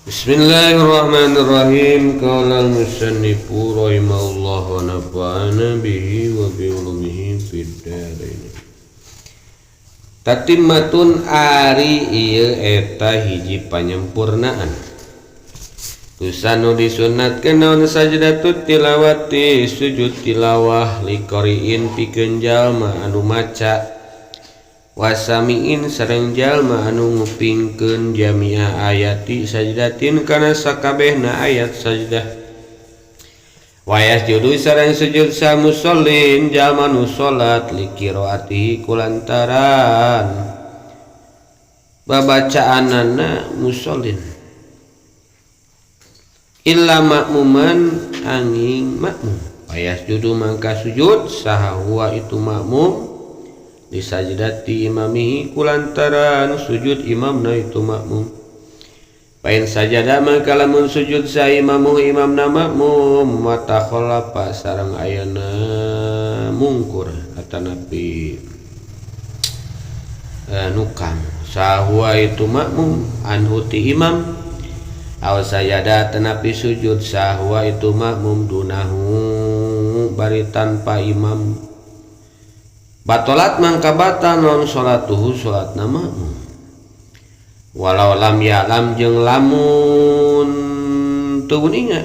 Bismillahirrahmanirrahim. Qala al-musannifu rahimahullah wa nafa'ana bihi wa bi ulumihi fid dharain. Tatimmatun ari ieu eta hiji panyempurnaan. Tusanu disunatkeun naon sajdatut tilawati sujud tilawah liqariin pikeun jalma anu maca wasamiin sareng jalma anu ngupingkeun jami'a ayati sajdatin kana sakabehna ayat sajdah wa yasjudu sareng sujud sa musallin jalma nu salat liqiraatihi kulantaran babacaanana musallin illa makmuman angin makmum wa yasjudu mangka sujud saha huwa itu makmum disajdati imamihi kulantaran sujud imamna itu makmum. Pain sajada maka lamun sujud sa imamuhu imamna makmum wa takhallafa sareng ayana mungkur atanapi nukang sahwa itu makmum anhu ti imam aw sajada tanapi sujud sahwa itu makmum dunahu bari tanpa imam batolat mangka batal non salatuhu salatna makmum walau lam ya'lam jeung lamun teu uninga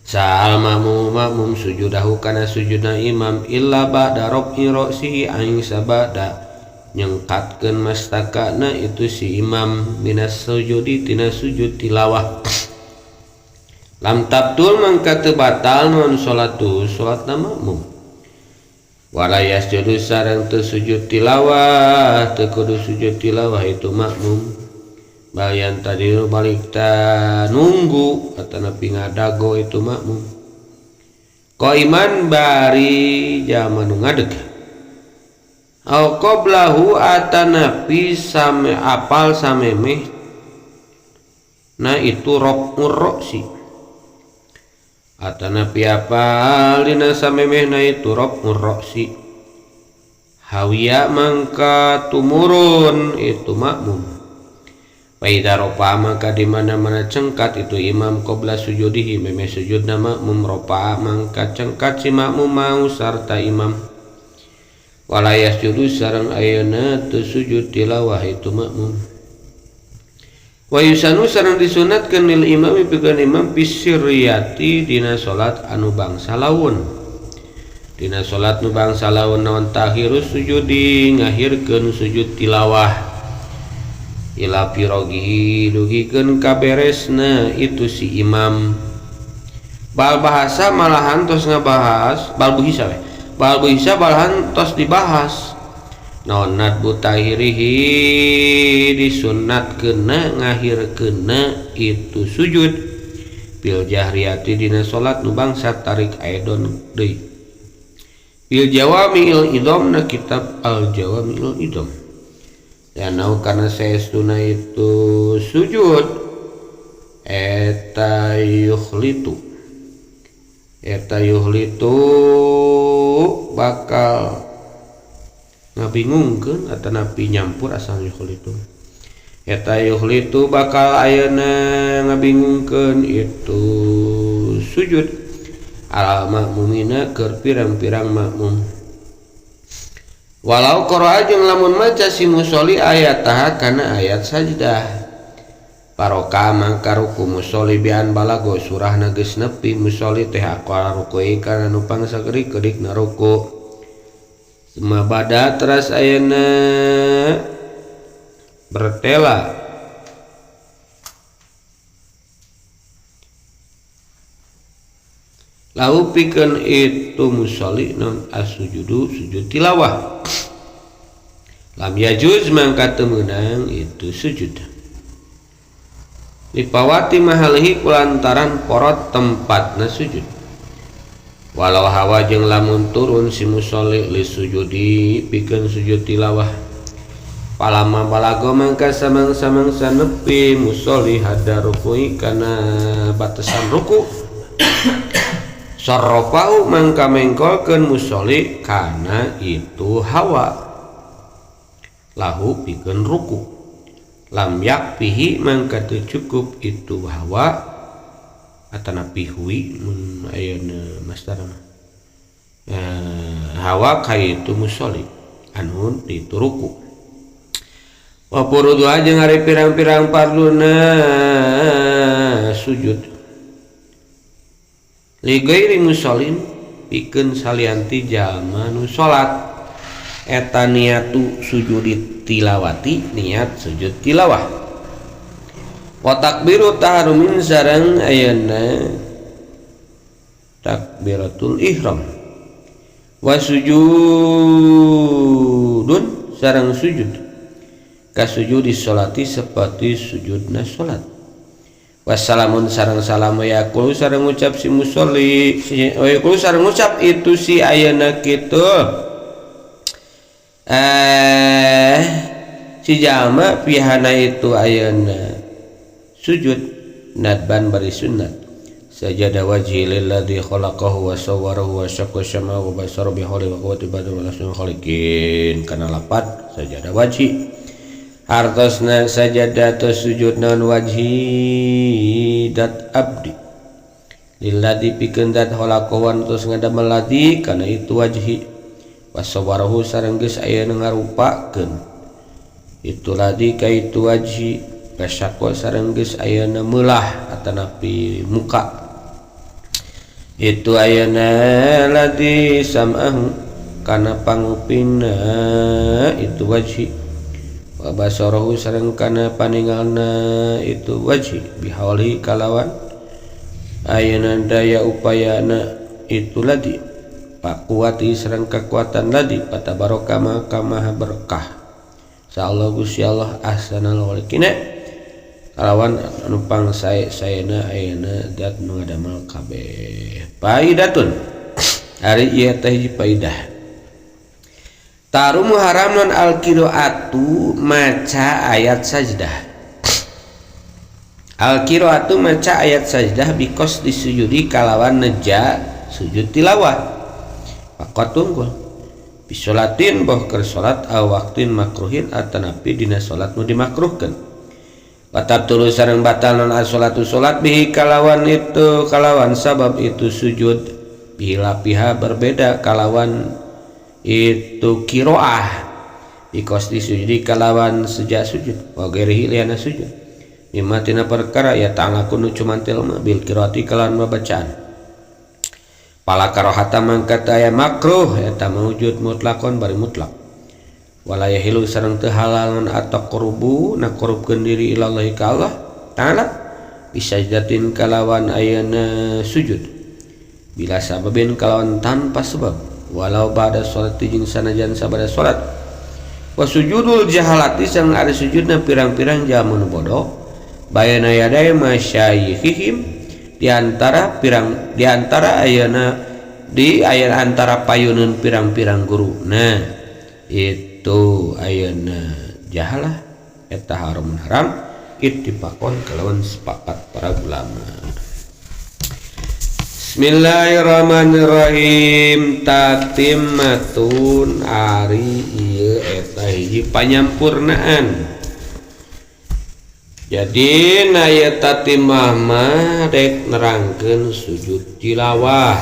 sa'al makmum makmum sujudahu kana sujudna imam illa ba'da raf'i ra'sihi aing sabada nyengkatkeun mastakana itu si imam minas sujudi tina sujud tilawah lam tabtul mangka teu batal non salatuhu salatna makmum wala yasjudu sareng teu sujud tilawah teu kudu sujud tilawah itu makmum bayan tadi balik ta nunggu atanapi ngadago itu makmum qaiman bari jalma nu ngadeg au qablahu atanapi same apal samemeh na itu raf'ur ra'si atanapi apal dina samemehna itu raf'ur ra'si hawiya mangka tumurun itu makmum faida rafa maka di mana-mana cengkat itu imam qabla sujudihi memeh sujudna makmum rafa mangka cengkat si makmum mau sarta imam wala yasjudu sareng ayeuna teu sujud tilawah itu makmum wa yusanu sareng disunatkeun lil imami pikeun imam bisirriyati dina salat anu bangsa laun dina salat nu bangsa laun naon takhirus sujudi ngahirkeun sujud tilawah ila firogihi dugikeun kaberesna itu si imam bal bahasa malahan tos ngabahas bal buhisa we bal buhisa malahan tos dibahas naon nadbu tahirihi disunatkeunna ngahirkeunna itu sujud bil jahriyati dina salat nu bangsa tarik aidon deui bil jawami'il idham na kitab al jawami'il idham ya karena saestuna itu sujud eta yukhlitu bakal ngabingungkeun atanapi nyampur asal yukhlitu eta yukhlitu bakal ayeuna ngabingungkeun itu sujud al makmumina keur pirang-pirang makmum walau qara'a jeung lamun maca si musolli ayat taha kana ayat sajdah paroka mangka ruku musolli bian balago surahna geus nepi musolli teh aqala ruku'i kana nu pangsageri-kerikna ruku mabada teras ayeuna bertela lahu pikeun itu musolli non asujudu sujud tilawah lam yajuz mangka teu meunang itu sujud lipawati mahalihi kulantaran porot tempatna sujud walau hawa jeung lamun turun si musolli li sujudi pikeun sujud tilawah palama balago mangka samang-samangsa nepi musolli hada rukui kana batasan ruku sarrafau mangka mengkolkeun musolli kana itu hawa lahu pikeun ruku Lam yakfihi mangka teu cukup itu hawa atanapi hui mun ayeuna masdar mah hawa ka itu musolli anu dituruku wa furuduha jeung ari pirang-pirang farduna sujud li ghairi musallin pikeun salianti jalma nu salat eta niatu sujudi tilawati niat sujud tilawah wa takbiru tahrumin sareng ayeuna takbiratul ihram wa sujudun sareng sujud ka sujudi sholati seperti sujudna salat wassalamun sareng salam yaqulu sareng ngucap si musolli yaqulu sareng ngucap itu si ayeuna kitu si jalma pihana itu ayeuna sujud nadban bari sunnat sajada wajhi lilladzi khalaqahu wa sawwarahu wa syaqqa syama wa basara bi hawli wa quwwati badri wa lasnul khaliqin kana lapat sajada wajhi hartosna sajada atau sujud naon wajhi dat abdi lilladzi pikeun dat khalaqahu terus ngadamel ladzi kana itu wajhi wasawarahu sareng geus aya ngarupakeun itu ladzi ka itu wajhi wasyaqqa sareng geus ayeuna meulah atanapi muka itu ayeuna ladzi sam'ahu kana pangupingna itu wajhi wa basarahu sareng kana paningalna itu wajhi bihawli kalawan ayeuna daya upayana itu ladzi pakuati sareng kekuatan ladzi patabaraka maka maha berkah sa Allah Gusti Allah ahsanal khaliqina kalawan anu pangsae saena ayeuna zat nu ngadamel kabeh. Faidatun ari ieu teh hiji faidah tarumu haram non al-qiraatu maca ayat sajdah al-qiraatu maca ayat sajdah bikos disujudi kalawan neja sujud tilawah faqat tunggul bisolatin boh keur salat aw waqtin makruhin atanapi dina salat nu dimakruhkeun batab tuluy sareng batal non as-salatu salat bihi kalawan itu kalawan sabab itu sujud bihi lapiha berbeda kalawan itu kiroah bikos disujudi kalawan sejak sujud wa ghairihi liana sujud mimma tina perkara ya ta'ala kunu cumantil ma bil qiraati kalawan babacaan pala karohata mangka aya makruh eta mawujud mutlakon bari mutlak wala yahilu sareng teu halal ataqrubu nakorubkeun diri ilallahi ka Allah ta'ala bisajdatin kalawan ayeuna sujud bila sababin kalawan tanpa sebab walau ba'da sholati jeung sanajan sabada salat wa sujudul jahalati sareng ari sujudna pirang-pirang jalma nu bodoh bayana yadai masyayikhihim di antara pirang di antara ayeuna di aya antara payuneun pirang-pirang guru. Nah itu ayeuna jahalah eta haram haram ittifaqon kalawan sepakat para ulama. Bismillahirrahmanirrahim. Tatimmatun ari ieu eta hiji panyampurnaan. Jadi na ieu tatimah mah rek nerangkeun sujud tilawah.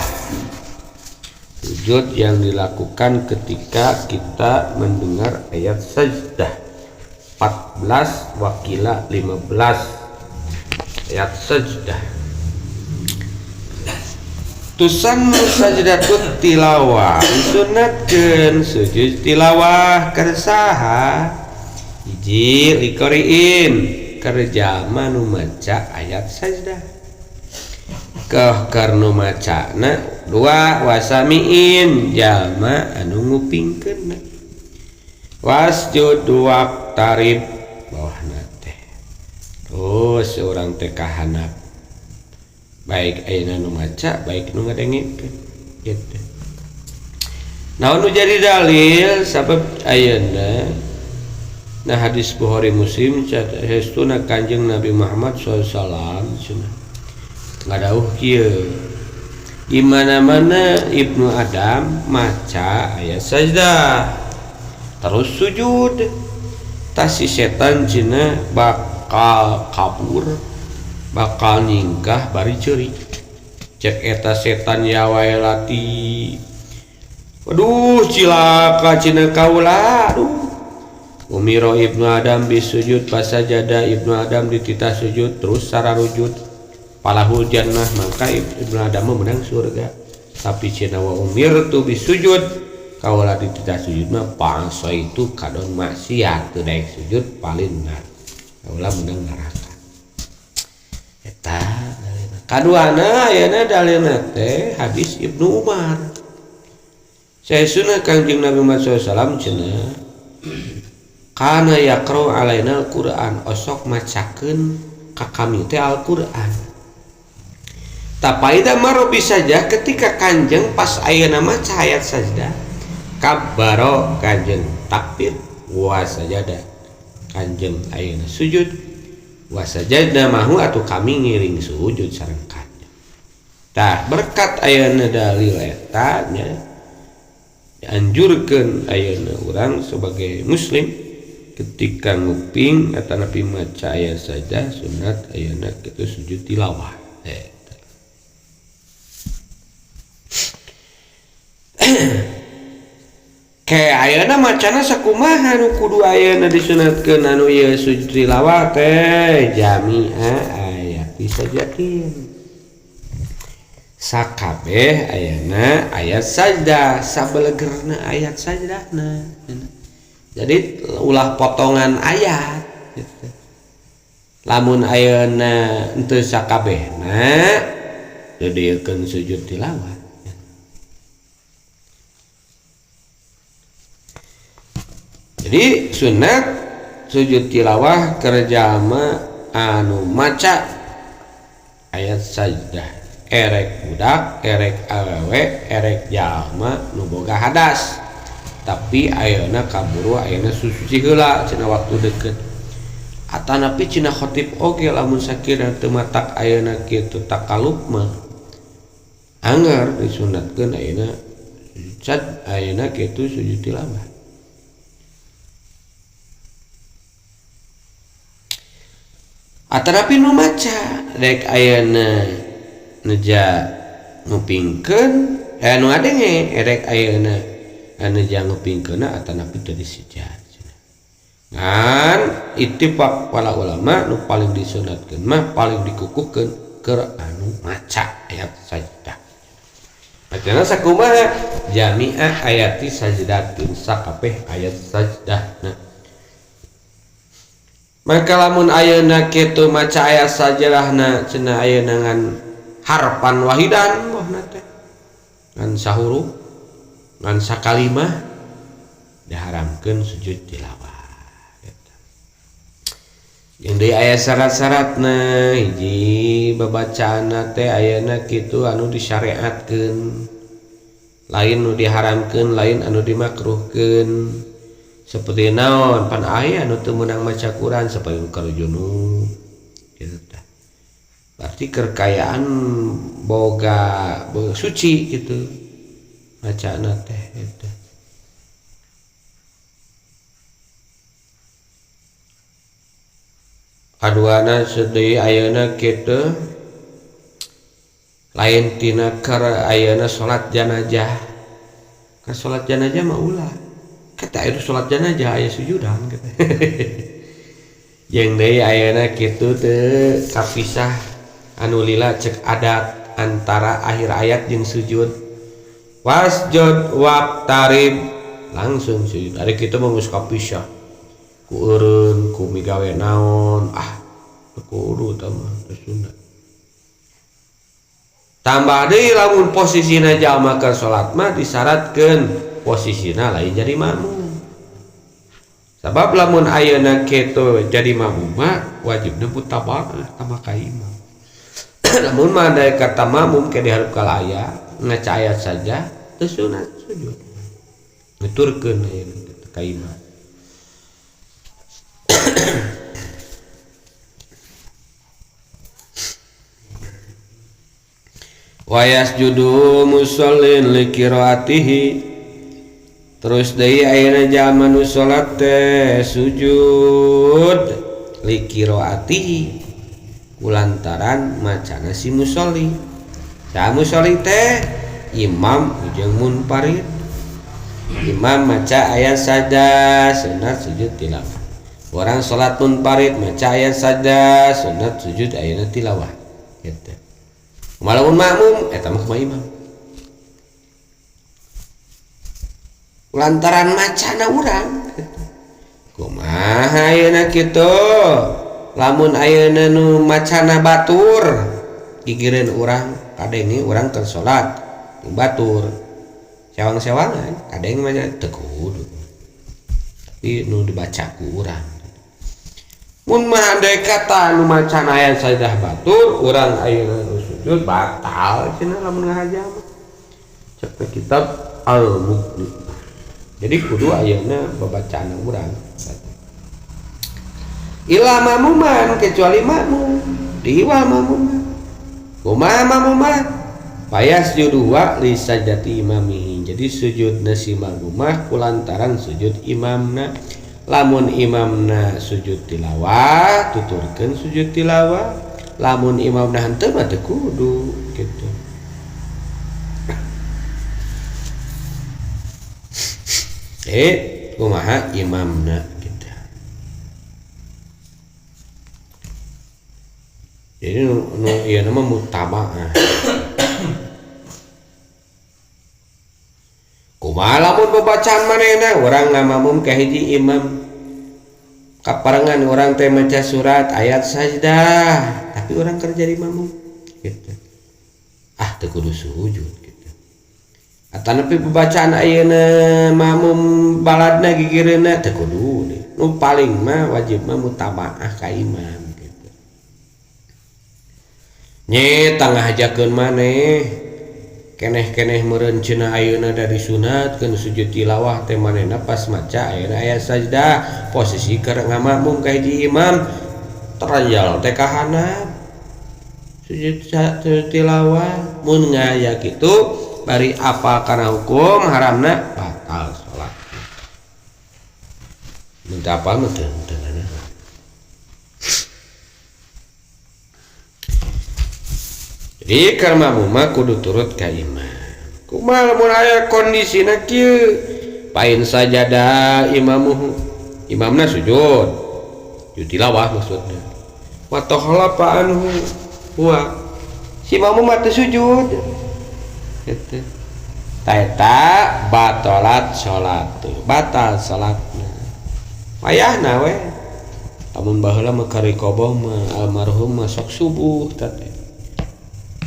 Sujud yang dilakukan ketika kita mendengar ayat sajdah 14 wakila 15 ayat sajdah. Tusan sajdatut tilawah disunatkeun sujud tilawah keur saha? Hiji liqariin keur jalma nu maca ayat sajdah. Keh keur nu macana dua wasamiin jalma anu ngupingkeun. Wasjud waqtarib bawahna teh. Terus urang teh kahanap. Baik ayeuna nu maca baik nu ngadengekeun gitu. Naon nu jadi dalil sabab ayeuna nah hadis Bukhari Muslim hestuna Kanjeng Nabi Muhammad sallallahu alaihi wasallam cenah ngadauh kieu di mana-mana Ibnu Adam maca ayat sajdah terus sujud Tah si setan cenah bakal kabur, bakal nyingkah bari ceurik. Cek eta setan ya waelati. Aduh cilaka cenah kaula aduh. Umiro Ibnu Adam bisujud pasajada Ibnu Adam dititah sujud terus sararujud palahul jannah maka Ibnu Adam menang surga. Tapi cenah wa umirtu bisujud kaula dititah sujud mah pangsa itu kadon maksiat teu daek sujud paling nar kaula menang neraka. Eta dalilna. Kaduana ayeuna dalilna teh hadis Ibnu Umar. Saesuna Kangjeng Nabi Muhammad sallallahu alaihi wasallam cenah kana yaqra alaina al-Qur'an osok macakeun ka kami teh Al-Qur'an. Tapaida maro saja ketika kanjeng pas ayeuna maca ayat sajdah kabbaro kanjeng takbir wa sajada kanjeng ayeuna sujud wa sajadna mahu atuh kami ngiring sujud sareng kanjeng. Tah berkat ayeuna dalil eta nya dianjurkeun ayeuna urang sebagai muslim ketika nguping atau nabi maca ayat saja sunat ayeuna kitu sujud tilawah. Ke ayeuna macana sakumaha nu kudu ayeuna disunatkeun anu ieu sujud tilawah teh jami'a ayat disajatin. Sakabeh ayeuna ayat sajdah sabelegerna ayat sajdahna. Jadi ulah potongan ayat gitu. Lamun ayeuna henteu sakabehna teu dieukeun sujud tilawah. Jadi sunat sujud tilawah kerjama anu maca ayat sajdah erek budak, erek awewe, erek jalma nu boga hadas. Tapi ayeuna kaburu ayeuna suci heula cenah waktu deukeut. Atanapi cenah khatib oge lamun sakira teu matak ayeuna kitu takalub mah anggar disunatkeun ayeuna sujud ayeuna kitu sujud tilawah. Atanapi nu maca rek ayeuna neja ngupingkeun nu ngadenge erek ayeuna anu jangan ngupingkeunna atanapi teu disijat. Ngan ittifaq para ulama nu paling disunatkeun mah paling dikukuhkeun keur anu maca ayat sajdah. Macana sakumaha jami'a ayati sajdatin sakabeh ayat sajdahna. Maka lamun ayeuna kitu maca ayat sajdahna cenah ayeuna ngan harpan wahidan bohna teh ngan sahuruf ngan sakalimah diharamkeun sujud tilawah. Jeung deui aya syarat-syaratna hiji babacaanna teh ayeuna kitu anu disyariatkeun lain nu diharamkeun lain anu dimakruhkeun. Seperti naon pan aya anu teu meunang maca Quran saperti keur junub kitu tah. Berarti kekayaan boga suci kitu macana teh eta. Kaduana sedih ayeuna kitu lain tina keur ayeuna salat janazah. Ka salat janazah mah ulah. Kata itu salat janazah aya sujudan gitu. Jeung deui ayeuna kitu teu kapisah anu lila cek adat antara akhir ayat jeung sujud. Wasjud waqtarib langsung sujud. Ari kitu mah geus kapisah. Ku eureun, ku migawe naon, ah teu kudu tah mah teu sunat. Tambah deui lamun posisina jalma keur salat mah disyaratkeun posisina lain jadi makmum. Sabab lamun ayeuna kitu jadi makmum mah wajibna mutabaah tambah ka imam. Lamun mah da kata makmum ke dihareup ka aya ngaca ayat saja teu sunat sujud. Nuturkeun ayeuna kitu ka imam. Wa yasjudu musallin li qiraatihi Terus deui ayeuna jalma nu salat teh sujud liqiraatihi kulantaran macana si musolli. Saha musolli teh imam jeung munfarid. Imam maca ayat sajdah sunat sujud tilawah. Orang salat munfarid maca ayat sajdah sunat sujud ayeuna tilawah gitu. Walaupun makmum eta mah kumaha imam. Lantaran macana urang gitu. Kumaha ayeuna kitu? Lamun ayeuna nu macana batur gigireun urang kadenge urang keur salat nu batur sewang-sewangan kadenge mah teu kudu. Tapi nu dibaca ku urang. Mun mah andai kata nu macana aya sajdah batur urang ayeuna nu sujud batal cenah lamun ngahaja mah. Cek kitab Al-Mughni. Jadi kudu ayeuna babacaan urang. Ila makmuman kecuali makmum. Diiwal makmuman. Kumaha makmuman? Payasjudu wa li sajdati imamihi. Jadi sujudna si makmumah kulantaran sujud imamna. Lamun imamna sujud tilawah, tuturkeun sujud tilawah. Lamun imamna henteu mah teu kudu kitu. Kumaha imamna gitu. Jadi nu ieu mah mutabaah. Kumaha lamun babacaan manehna urang ngamakmum ka hiji imam. Kaparengan urang teh maca surat ayat sajdah, tapi urang keur jadi makmum gitu. Ah teu kudu sujud. Atanapi pembacaan ayeuna makmum baladna gigireunna teu kudu. Nu paling mah wajib mah mutabaah ka imam gitu. Nye tangahajakeun maneh keneh-keneh meureun cenah ayeuna dari sunat keun sujud tilawah teh manehna pas maca ayeuna aya sajdah posisi keur ngamakmum ka hiji imam teranjal teh ka handap sujud tilawah mun ngaya kitu bari apal kana hukum haramna batal salat. Mun teu apal mah teu nanaon. Jadi keur makmum mah kudu turut ka imam. Kumaha lamun aya kondisina kieu? Pain sajada imamuhu. Imamna sujud. Sujud tilawah maksudna. Wa takhalafa anhu huwa. Si makmum mah teu sujud. Gitu. Taeta batalat salat, batal salatna. Wayahna we. Lamun baheula mah karikoboh mah almarhum mah sok subuh teh.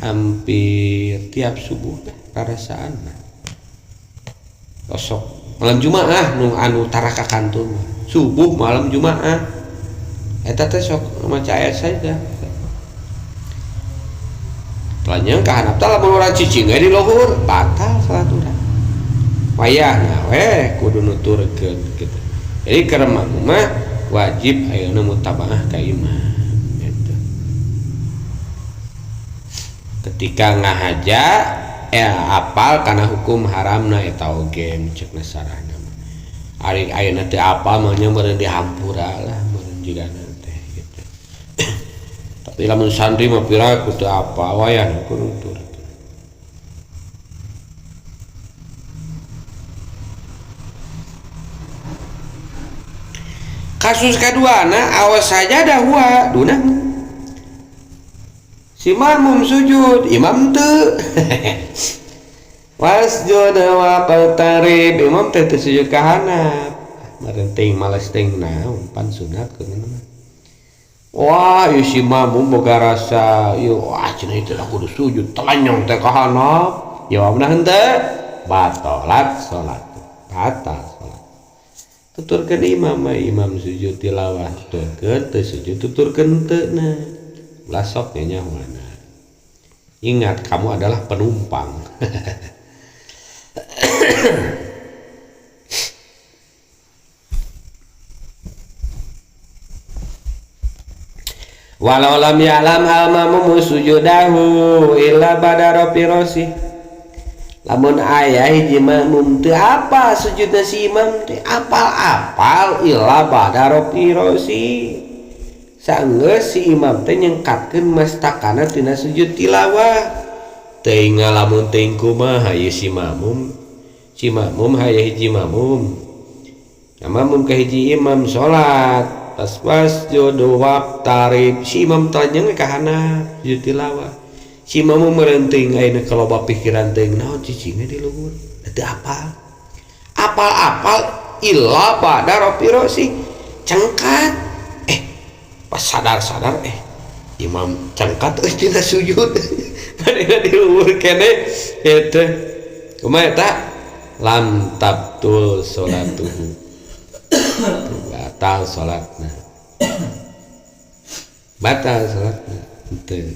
Hampir tiap subuh teh karasaan mah. Sok malam Jumaah nu anu taraka kantun mah. Subuh malam Jumaah. Eta teh sok maca ayat saja. Telanjang ka handap teh lamun urang cicing we di luhur batal salat urang. Wayahna we kudu nuturkeun kitu. Jadi keur makmum mah wajib ayeuna mutabaah ka imam gitu. Ketika ngahaja apal kana hukum haramna eta oge cek nasarahna mah. Ari ayeuna teu apal mah nya meureun dihampura lah meureun jigana teh gitu. Tapi lamun santri mah pira kudu apa wayah kudu nutur. Kasus kaduana awas saja dah huwa duna. Si makmum sujud, imam teu. Wasjud wa qtarib, imam teh teu sujud ka handap. Meureun teuing males teuing naon pan sunat kudu mah. Wah, ieu si makmum boga rasa, ieu wah cenah itu lah kudu sujud, telanyong teh ka handap. Jawabna henteu, batalat salat. Batal salat. Tuturkeun imam mah imam sujud tilawah tuturkeun teu sujud tuturkeun henteu na. Ulah sok nyahoana. Ingat kamu adalah penumpang. Walau lam ya'lam al-mamumu sujudahu illa bada rafi rasi. Lamun aya hiji makmum teu apal sujudna si imam teh apal-apal illa ba'da rafi rosi. Sanggeus si imam teh nyengkatkeun mastakana tina sujud tilawah. Teuing ngalamun teuing kumaha ieu si makmum. Si makmum haya hiji makmum. Nah, makmum ka hiji imam salat pas wasjud waqtarib si imam tanyang ka handap sujud tilawah. Si makmum merenting ayeuna kaloba pikiran teuing naon cicingna di luhur teu apal. Apal-apal illa ba'da rafi rosi cengkat. Pas sadar-sadar imam cengkat euy tina sujud. Manehna di luhur keneh eta. Kumaha eta? Lam tabtul salatuhu. Batal salatna. Batal salatna. Henteu.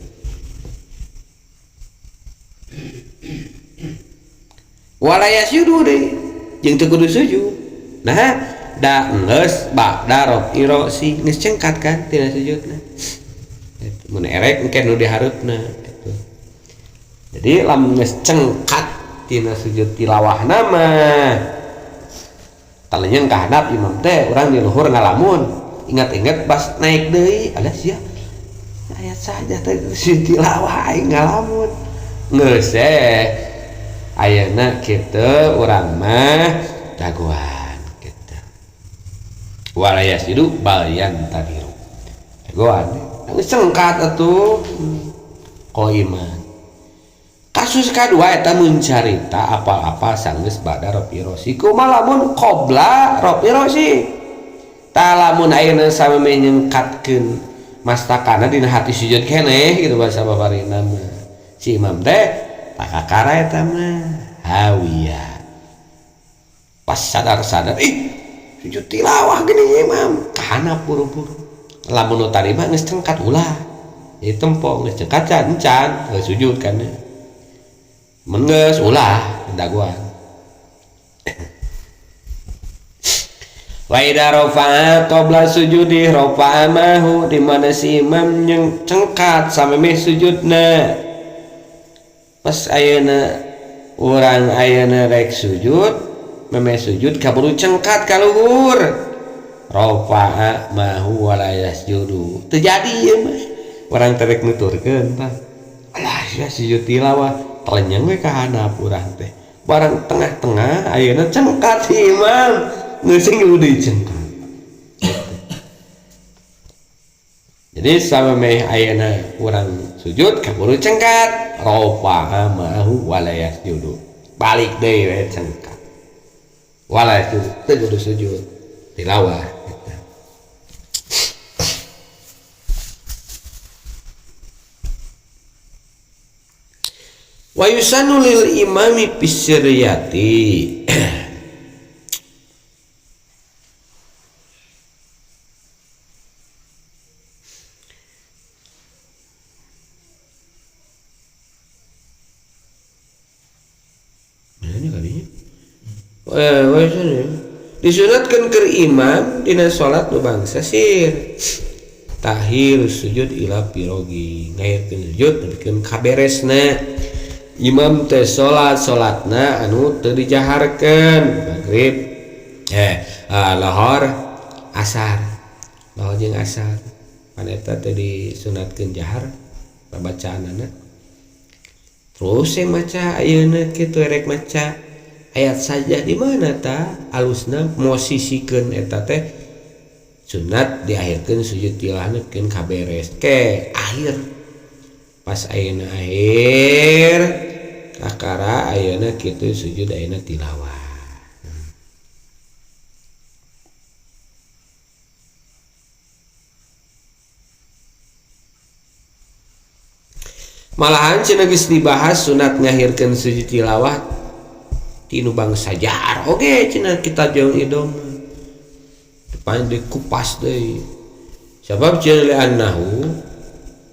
Wala yasjudu deui jeung teu kudu sujud. Nah, da geus ba'da rafi rosi geus cengkat kan tina sujudna. Eta mun erek engke nu dihareupna eta. Jadi lamun geus cengkat tina sujud tilawahna mah talenyeng ka handap imam teh urang di luhur ngalamun. Ingat-ingat pas naik deui alah sia ayat saja teh sujud tilawah aing ngalamun. Geus ayeuna kitu urang mah jagoan kitu. Wala yasjudu bal yantadiru. Jagoan geus cengkat atuh qaiman. Kasus kadua eta mun carita apal-apal sanggeus bada rafi rosi. Kumaha lamun qabla rafi rosi? Tah lamun ayeuna sameme nyengkatkeun mastakana dina hati sujud keneh kitu bahasa babarina mah. Si imam teh takakara eta mah hawiyah. Pas sadar-sadar ih sujud tilawah geuning imam kahanap buru-buru. Lamun nu tadi mah geus cengkat ulah. Ieu tempo geus cengkat can encan geus sujud kan. Mun geus ulah dagoan. Wa idza rafa'a qabla sujudi rafa'a mahu di mana si imam yang cengkat samemeh sujudna. Pas ayeuna urang ayeuna rek sujud, memeh sujud kaburu cengkat ka luhur. Rafa'a mahu wala yasjudu. Teu jadi ieu mah. Urang teh rek nuturkeun tah. Alah sia sujud tilawah telenyeng we ka handap urang teh. Barang tengah-tengah ayeuna cengkat si imam. Geus sing deui cengkat. Jadi samemeh ayeuna urang sujud kaburu cengkat, rafa'a ma'ahu wala yasjudu. Balik deui we cengkat. Wala yasjudu, teu kudu sujud. Tilawah eta. Wa yusanu lil imami bisiriyati. Disunatkan ke imam dina salat nu bangsa sir tahir sujud ila pirogi ngairkeun sujud nepikeun kaberesna imam teh salat salatna anu teu dijaharkeun magrib lohor asar lohor jeung asar pan eta teh disunatkeun jahar babacaanana terus yang maca ayeuna kitu erek maca ayat saja di mana ta alusna mosisikeun eta teh sunat diakhirkeun sujud tilawahna keun kaberes ke akhir pas ayeuna akhir kakara ayeuna kitu sujud ayeuna tilawah. Malahan cenah geus dibahas sunat ngahirkeun sujud tilawah tinu bangsa jahar oge cenah kitab jeung idom depan dikupas deui sabab cenah li'annahu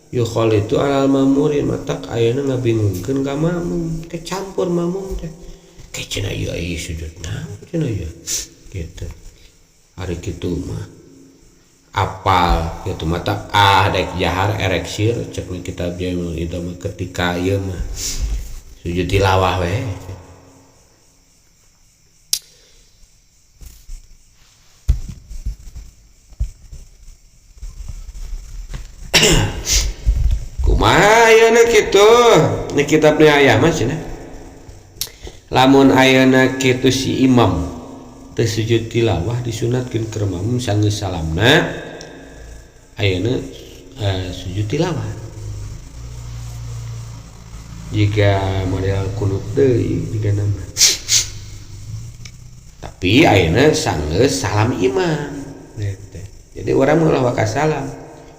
yukhalitu alal mamurin matak ayeuna ngabingungkeun ka makmum kecampur makmum teh ke cenah ieu ieu sujud naon cenah ieu kitu ari kitu mah apal kitu matak ah dek jahar erek sir cek kitab jeung idom ketika ieu mah sujud tilawah we. Tah ayeuna kitu ni kitabnya aya mah cenah. Lamun ayeuna kitu si imam teu sujud tilawah disunatkeun keur makmum sanggeus salamna ayeuna sujud tilawah. Jika model kunut deui jiga nama. Tapi ayeuna sanggeus salam imam. Jadi urang mah ulah waka salam.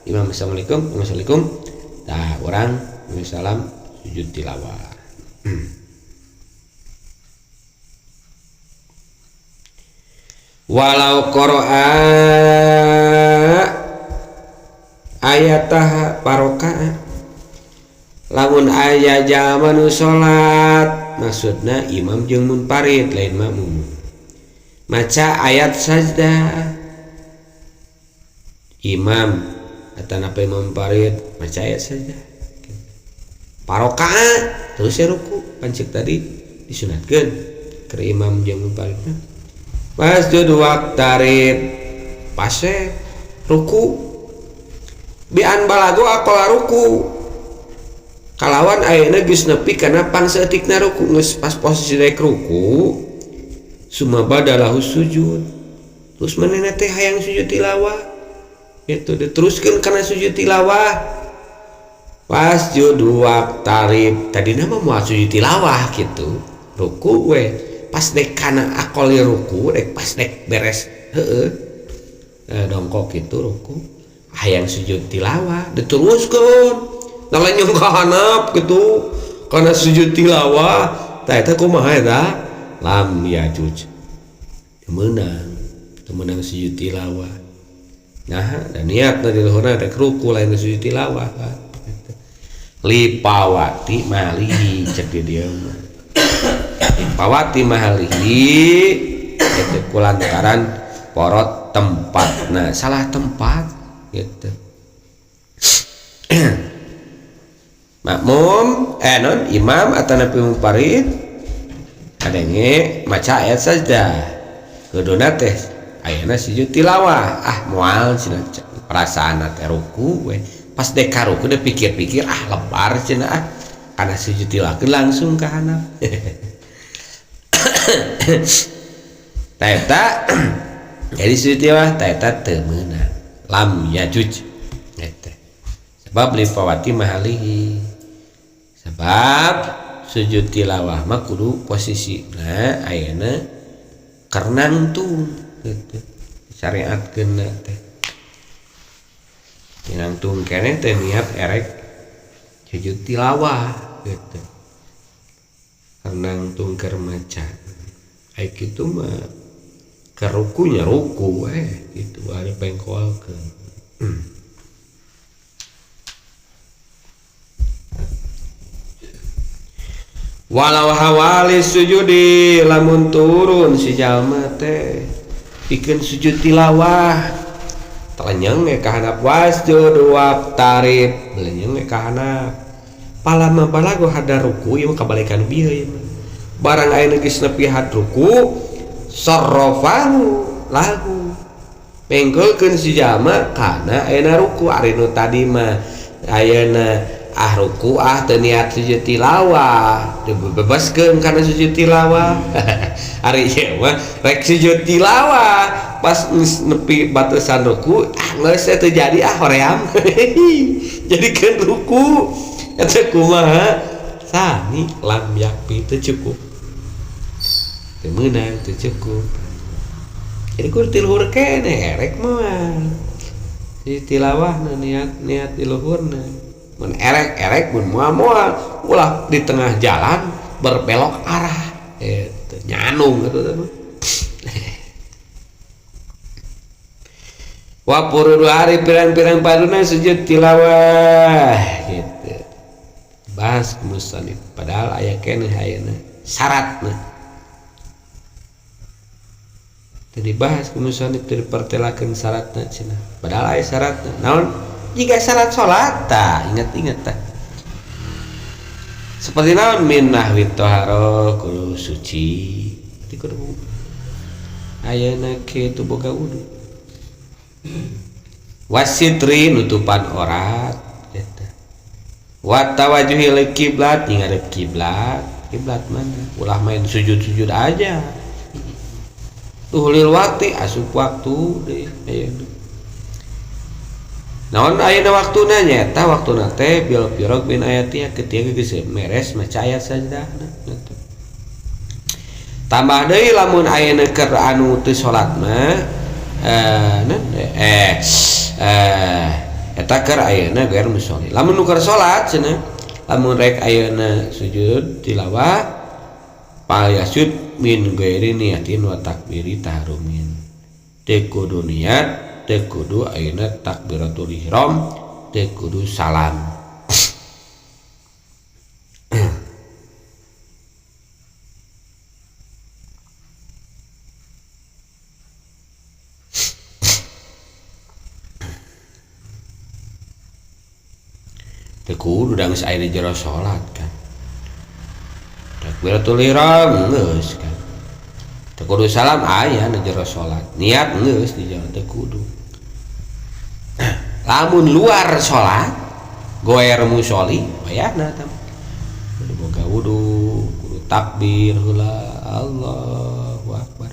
Imam assalamualaikum, assalamualaikum. Tah urang salam sujud tilawah. Walau qara'a ayatah paroka'a lamun aya jalma nu salat maksudna imam jeung munfarid lain makmum maca ayat sajdah imam atanapi imam munfarid maca ayat sajdah paroka'a terus ya ruku pancik tadi disunatkeun keur imam jeung munfarid wasjud waqtarib pase ruku bian balago aqala ruku kalawan ayeuna geus nepi kana pangsaeutikna ruku geus pas posisi rek ruku sumabadalahu sujud terus manehna teh hayang sujud tilawah itu diteruskeun kana sujud tilawah wasjud waqtarib tadina mah moal sujud tilawah kitu ruku we pas dek kana akoli ruku dek pas dek beres heueuh dongkok kitu ruku hayang sujud tilawah diteruskeun nalenyong ka handap kitu kana sujud tilawah tah eta kumaha eta lam yajuj teu meunang sujud tilawah nah dan niatna di luhurna rek ruku lain sujud tilawah lipawati malihi cek di dieu mah lipawati malihi itu kulantaran porot tempat nah salah tempat gitu makmum non imam atau nabi munfarid kadenge maca ayat sajdah kuduna teh ayeuna sujud tilawah ah moal cenah perasaan teh ruku we pas dek ka ruku deh pikir-pikir ah lebar cenah ah kana sujud tilawah langsung ka handap ta eta jadi sujud tilawah ta eta teu meunang lam yajuj eta sebab lipawati mahalihi sebab sujud tilawah mah kudu posisina ayeuna karnangtung gitu syariatkeun teh tinangtung keneh teh niat erek sujud tilawah gitu karnangtung keur maca ai kitu mah keur rukunya ruku we gitu ari pengkolkeun. Walau hawali sujudi lamun turun si jalma teh pikeun sujud tilawah telenyeng ge ka handap wasjud waqtarib belenyeng ge ka handap palama balago hadar ruku ieu mah kabalikan bieu ieu mah barang ayeuna geus nepi had ruku sarrafahu lagu mengkolkeun si jalma kana ayeuna ruku ari nu tadi mah ayeuna ah ruku ah teu niat sujud tilawah dibebaskeun kana sujud tilawah ari ieu mah rek sujud tilawah pas nepi batasan ruku ah geus teu jadi ah hoream jadikeun ruku eta kumaha sami lam yakfi teu cukup teu meunang teu cukup jadi kudu ti luhur keneh erek mah sujud tilawahna niat di luhurna mun erek-erek mun moal-moal ulah di tengah jalan berbelok arah eta nyanung gitu teh wa purudu hari pirang-pirang paduna sujud tilawah gitu bahas musannif padahal aya keneh ayeuna syaratna teu dibahas ku musannif teu dipertelakeun syaratna cenah padahal aya syaratna naon jika syarat sholat tah ingat-ingat tah seperti naon min nahwi toharo kudu suci di kudu ayeuna kitu boga wudu wasitri nutupan orat eta Wa tawajjuhi lil kiblat ngarep kiblat. Kiblat mana? Ulah main sujud-sujud aja. Tuhlil waktu asup waktu deui ayeuna. Naon ayeuna waktuna nyaeta waktuna teh bil firaq bin ayati ketika geus meres maca ayat sajdahna gitu. Tambah deui lamun ayeuna keur anu teu salat mah eta keur ayeuna geus musholli. Lamun nu keur salat cenah lamun rek ayeuna sujud tilawah fal yasjud min ghairi niyatin wa takbiri tahrumin. Teu kudu niat, teu kudu ayeuna takbiratul ihram, teu kudu salam. Teu kudu da geus aya di jero salat kan. Takbiratul ihram geus kan. Teu kudu salam aya di jero salat. Niat geus di jero teu kudu. Lamun luar salat goer musholli bayarna tah. Kudu boga wudu, kudu takbir heula Allahu akbar.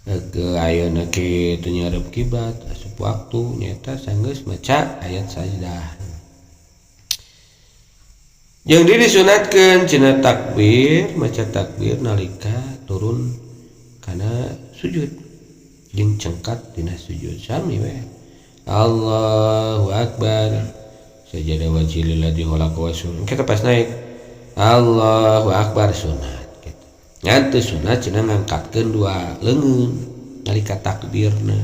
Ke ayeuna kitu nyarep kiblat asup waktu nyaeta sanggeus maca ayat sajdah. Jeung di disunatkeun cenah takbir, maca takbir nalika turun kana sujud jeung cengkat dina sujud sami we. Allahu akbar. Sajada wajhi lilladzi khalaqa wa sun. Kita pas naik Allahu akbar sunat gitu. Ngan teu sunat cenah ngangkatkeun dua leungeun nalika takbirna.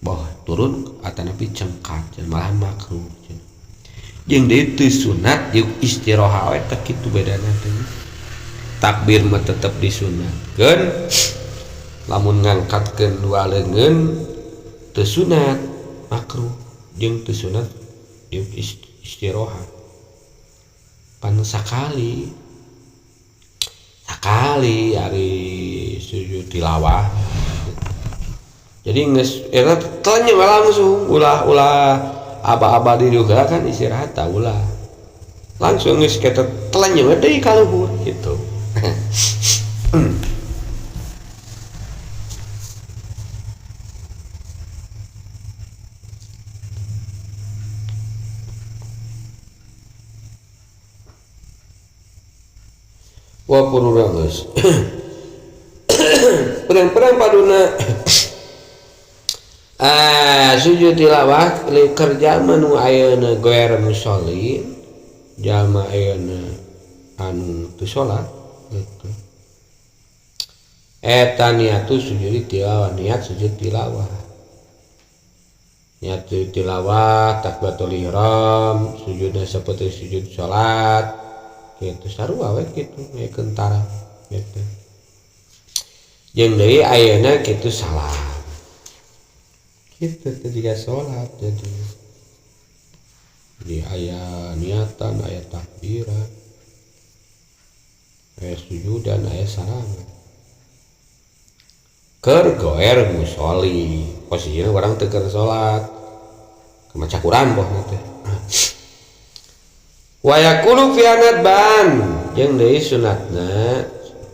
Boh turun atanapi cengkat cenah malah makruh cenah. Jeung deui teu sunat jeung istirahat we teh kitu bedana teh. Takbir mah tetep disunatkeun, lamun ngangkatkeun dua leungeun teu sunat makruh jeung teu sunat jeung istirahat. Pan sakali sakali ari sujud tilawah. Jadi geus eta telenyeun langsung ulah aba-aba di juga kan istirahat tah ulah. Langsung geus kita telenyeun deui ka luhur gitu. Wa pururang geus. Perang-perang paduna sujud tilawah li kerja manu ayeuna goer musholli jalma ayeuna anu teu salat gitu. Eta niatu sujud tilawah, niat sujud tilawah. Niat sujud tilawah takbiratul ihram, sujudna seperti sujud salat gitu sarua we kitu we kentara gitu. Jeung deui ayeuna kitu salam. Gitu teh jika salat jadi. Jadi aya niatan, aya takbiran, aya sujudan, aya salaman. Keur goer musholli, posisina urang teu keur salat. Maca Quran boh teh. Wa yaqulu fi anadban jeung deui sunatna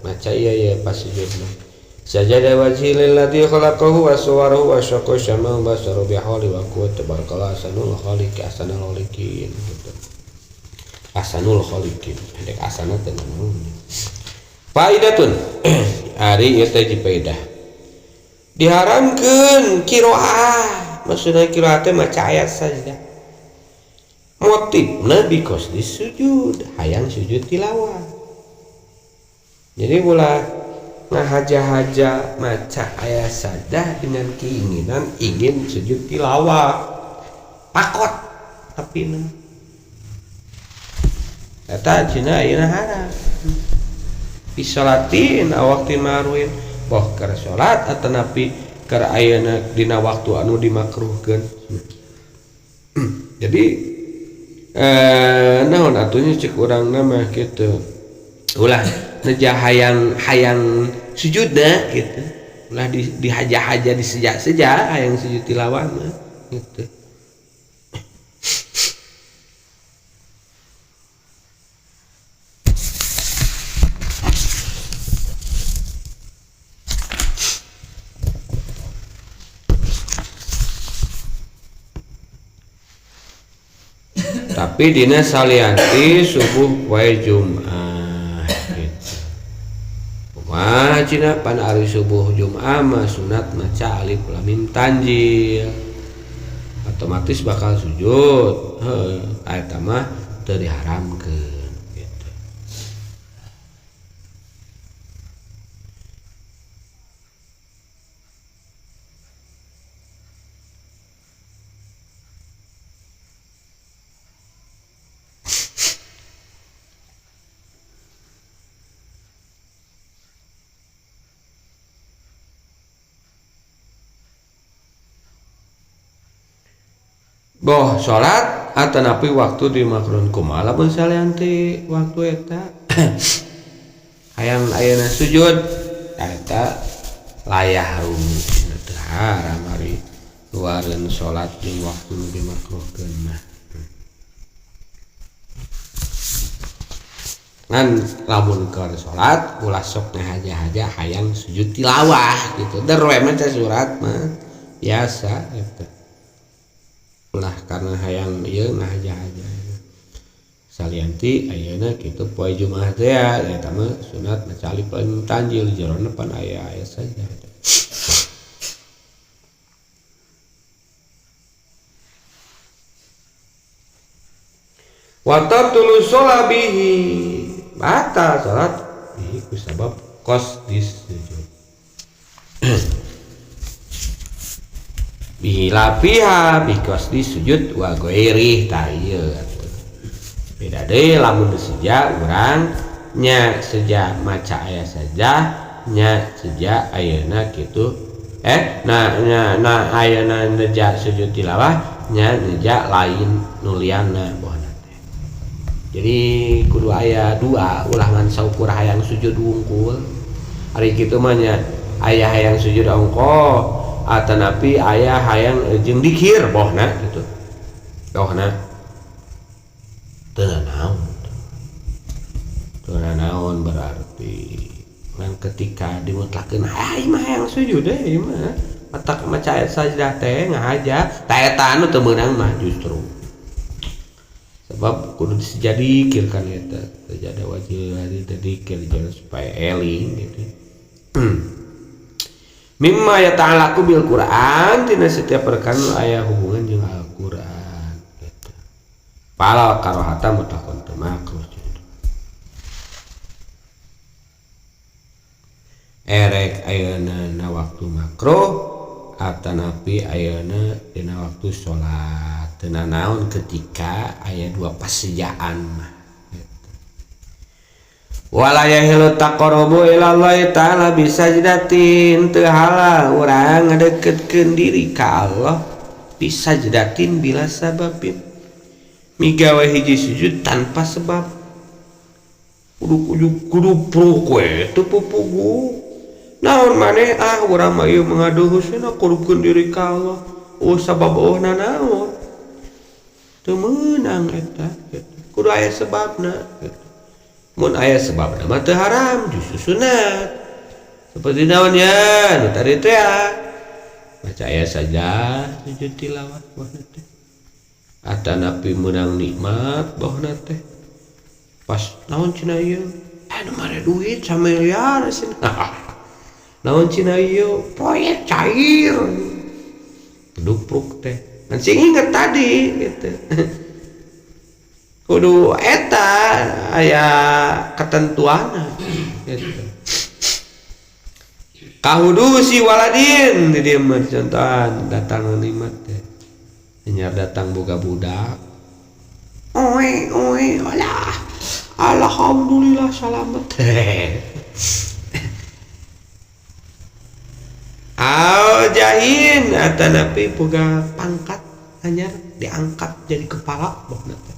maca ieu ye pas sujudna. Sajada wajhi lilladzi khalaqahu wa sawwarahu wa syaqqa syamahu basaru bihawli wa quwwati tabarakallahu ahsanul khaliqi ahsanul khaliqin gitu. Ahsanul khaliqin pendek asana teh naon. Faidatun ari ieu teh faedah. Diharamkeun qiraah, maksudna qiraah teh maca ayat sajdah. Motifna bikos disujud, hayang sujud tilawah. Jadi ulah ngahaja-haja maca ayat sajdah dengan keinginan ingin sujud tilawah. Pakot tapi na. Eta cenah ayeuna haram. Bisalatin awakti maruin boh keur salat atanapi keur ayeuna dina waktu anu dimakruhkeun. Jadi naon atunya cek urang mah kitu. Ulah neja hayang sujudna gitu. Ulah dihaja-haja diseja-seja hayang sujud tilawah mah gitu. Tapi dina salianti subuh poe Jumat gitu. Kumaha cenah pan ari subuh Jumat mah sunat maca alif lam mim tanjil. Otomatis bakal sujud. Heuh, eta mah teu diharamkeun gitu. Boh salat atanapi waktu di makruhun kumaha lamun salianti waktu eta hayang ayeuna sujud eta layah rumi teu haram ari luareun salat jeung waktu nu dimakruhkeun mah. Ngan lamun keur salat ulah sok ngahaja-haja hayang sujud tilawah gitu. Der we maca surat mah biasa gitu. Ulah karena hayang ieu ngahaja-haja. Salianti ayeuna kitu poe Jumaah teh ya eta mah sunat maca alif lam mim tanjil jerona pan aya aya saja. Wa tabtulu sholabihi batal salat bihi ku sabab qasdis sujud. Bihi lafiha bi qasdi sujud wa ghairi ta ieu atuh. Beda deui lamun seja urang nya seja maca aya saja nya seja ayeuna kitu na nya na ayeuna neja sujud tilawah nya neja lain nuliana bohna teh. Jadi kudu aya dua ulah ngan saukur hayang sujud wungkul. Ari kitu mah nya aya hayang sujud ongko atanapi aya hayang jeung dikir bohna gitu. Bohna teu naon. Teu naon berarti ngan ketika dimutlakeun ai mah hayang sujud deui ieu mah. Matak maca ayat sajdah teh ngahaja ta eta anu teu meunang mah justru. Sebab kudu disejadikir kan eta sajada wajib hari tadikir jangan supaya eling gitu. Mimma yata'allaqu bil Qur'an tina setiap perkara aya hubungan jeung Al-Qur'an gitu. Palal karohata mutlaqan teu makruh gitu. Erek ayeuna na waktu makruh atanapi ayeuna dina waktu salat. Teu nanaon ketika aya dua pasejaan mah gitu. Wala yahilu taqarrubu ila Allah ta'ala bisajdatin teu halal urang ngadeukeutkeun diri ka Allah bisajdatin bila sababin migawe hiji sujud tanpa sebab. Kudu kudu pruk we teu pupugu naon maneh ah urang mah ieu mengaduhusna kurupkeun diri ka Allah oh sabab oh nanaon teu meunang eta gitu. Kudu aya sebabna gitu. Mun aya sebabna mah teu haram justru sunat. Seperti naon ya nu tadi teh ya maca aya saja sujud tilawah bohna teh. Atanapi meunang nikmat bohna teh. Pas naon cenah ieu? Anu mare duit samiliar cenah. Naon cenah ieu? Proyek cair. Dupruk teh. Ngan sing inget tadi gitu. Kudu eta aya ketentuanna gitu. Kahudu si waladin di dieu mah contohan datang nikmat teh. Anyar datang boga budak. Oe oe alah. Alhamdulillah selamat. Au jahin atanapi boga pangkat anyar diangkat jadi kepala bohna teh.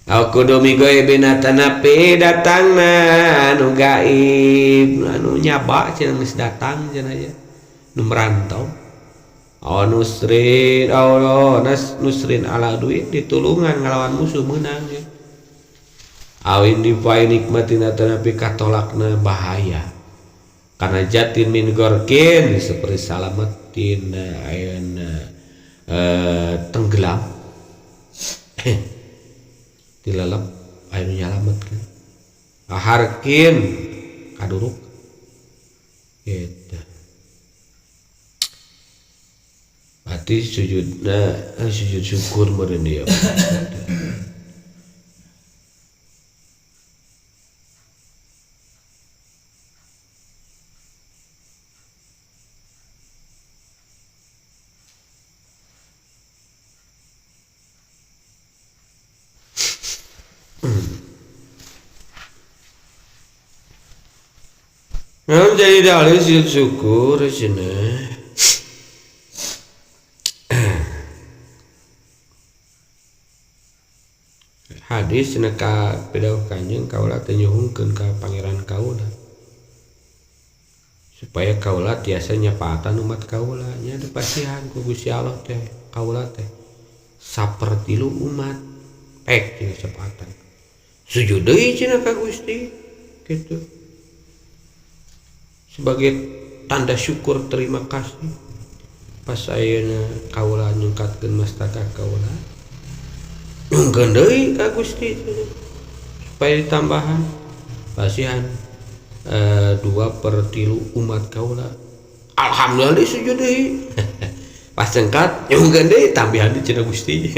Au kudu migoibin atanapi datangna anu gaib anu nyaba cenah geus datang cenah aya nu merantau. Au nusrin au nas nusrin ala duit ditulungan ngalawan musuh meunang ya. Awin difai nikmatin atanapi katolakna bahaya. Karena jatin min gorkin seperti salamatin ayeuna tenggelam. Dilalap aya nu nyalametkeun. Harkin kaduruk gitu. Berarti sujudna sujud syukur meureun ieu. Nah, jadi dalil sujud syukur cenah. Hadis cenah ka pidawuh Kanjeng kaula teh nyuhungkeun ka pangeran kaula supaya kaula tiasa nyapaatan umat kaula nya dipasihan ku Gusti Allah teh kaula teh sapertilu umat pek cenah syafaatan sujud deui cenah ka Gusti kitu sebagai tanda syukur terima kasih pas ayeuna kaula nyungkatkeun mastaka kaula nyungkeun deui ka Gusti supaya ditambahan pasihan 2/3 umat kaula alhamdulillah sujud deui pas cengkat nyungkeun deui tambahan deui cenah Gusti.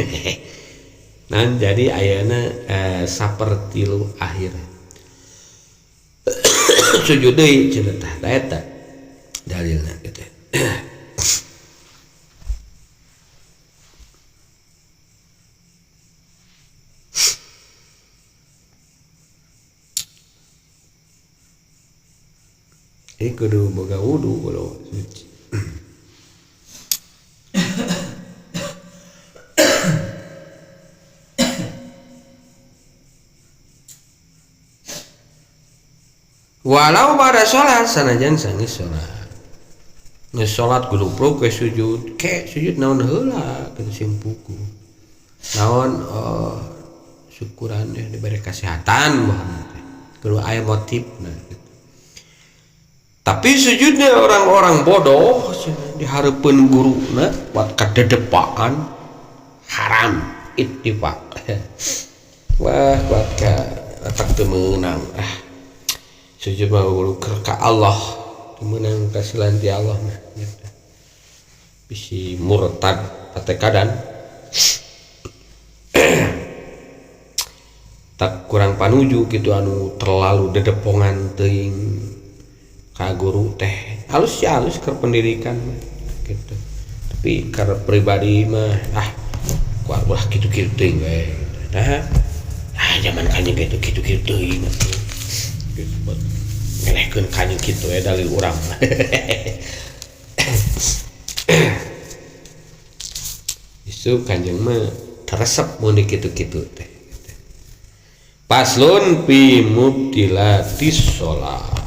Nah jadi ayeuna 1/3 akhir sujud deui cenah tah eta dalilna kitu. Ini kudu boga wudu kalau suci. Walau pada sholat sanajan sanggeus sholat. Geus sholat kudu pruk we sujud, ke sujud naon heula kitu sing puku. Naon syukuran diberi kesehatan mah teh. Kudu aya motifna gitu. Tapi sujudnya orang-orang bodoh di hareupeun guruna buat kadedepaan haram ittifaq. Wah buat ka tak teu meunang ah. Sujud mah guru ka Allah teu meunang kasihan ti Allah mah gitu. Bisi murtad patekadan. Tak kurang panuju kitu anu terlalu dedepongan teuing ka guru teh halus ya halus keur pendidikan mah gitu. Tapi keur pribadi mah ah kuat ulah kitu-kitu teuing we. Nah, ah zaman kanjeng kitu-kitu teuing atuh. Gitu buat ngelehkeun kanjeng kitu we dalil urang. Justru kanjeng mah teresep mun kitu-kitu teh. Paslon fi mubtilatis sholat.